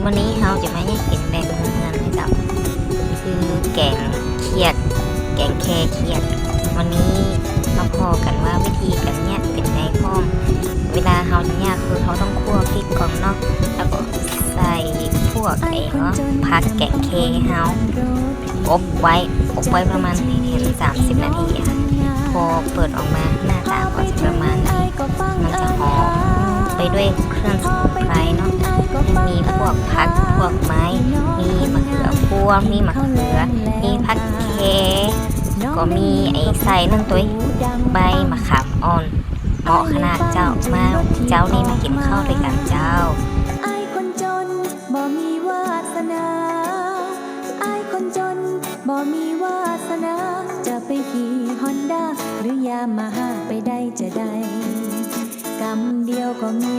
ມື້ນີ້ເຮົາຈະມາເຮັດກິນແບບເມືອງໆ ເຈົ້າ ຄືແກງຂຽດ ແກງແຄຂຽດ. ມື້ນີ້ມາພໍ້ກັນວ່າວິທີການເຮັດເປັນໃດພ້ອມ. ເວລາເຮົາເຮັດຄືເຮົາຕ້ອງຂົ້ວພິກກ່ອນເນາະ ແລ້ວກໍໃສ່ພວກ ເອີ ຜັກແກງແຄເຮົາ ອົບໄວ້ ອົບໄວ້ປະມານສາມສິບນາທີ. ພໍເປີດອອກມາ ໜ້າຕາກໍຈະປະມານນີ້ ມັນຈະຫອມໄປດ້ວຍເຄື່ອງສະໝຸນໄພເນາະ ມີພວກຜັກພວກໄມ້ ມີມະເຂືອພວງ ມີມະເຂືອ ມີຜັກແຄ ກໍມີໄອ້ໃສ່ນັ້ນໂຕຍ ໃບມະຂາມອ່ອນ. ເໝາະຂະໜາດເຈົ້າ ມາເຈົ້ານີ້ມາກິນເຂົ້າດ້ວຍກັນເຈົ້າ. ອ້າຍຄົນຈົນບໍ່ມີວາສະໜາ ອ້າຍຄົນຈົນບໍ່ມີວາສະໜາ ຈະໄປຂີ່ຮອນດາ ຫຼື ຢາມາຮາ ໄປໄດ້ຈະໃດ ກຳດຽວກໍມີ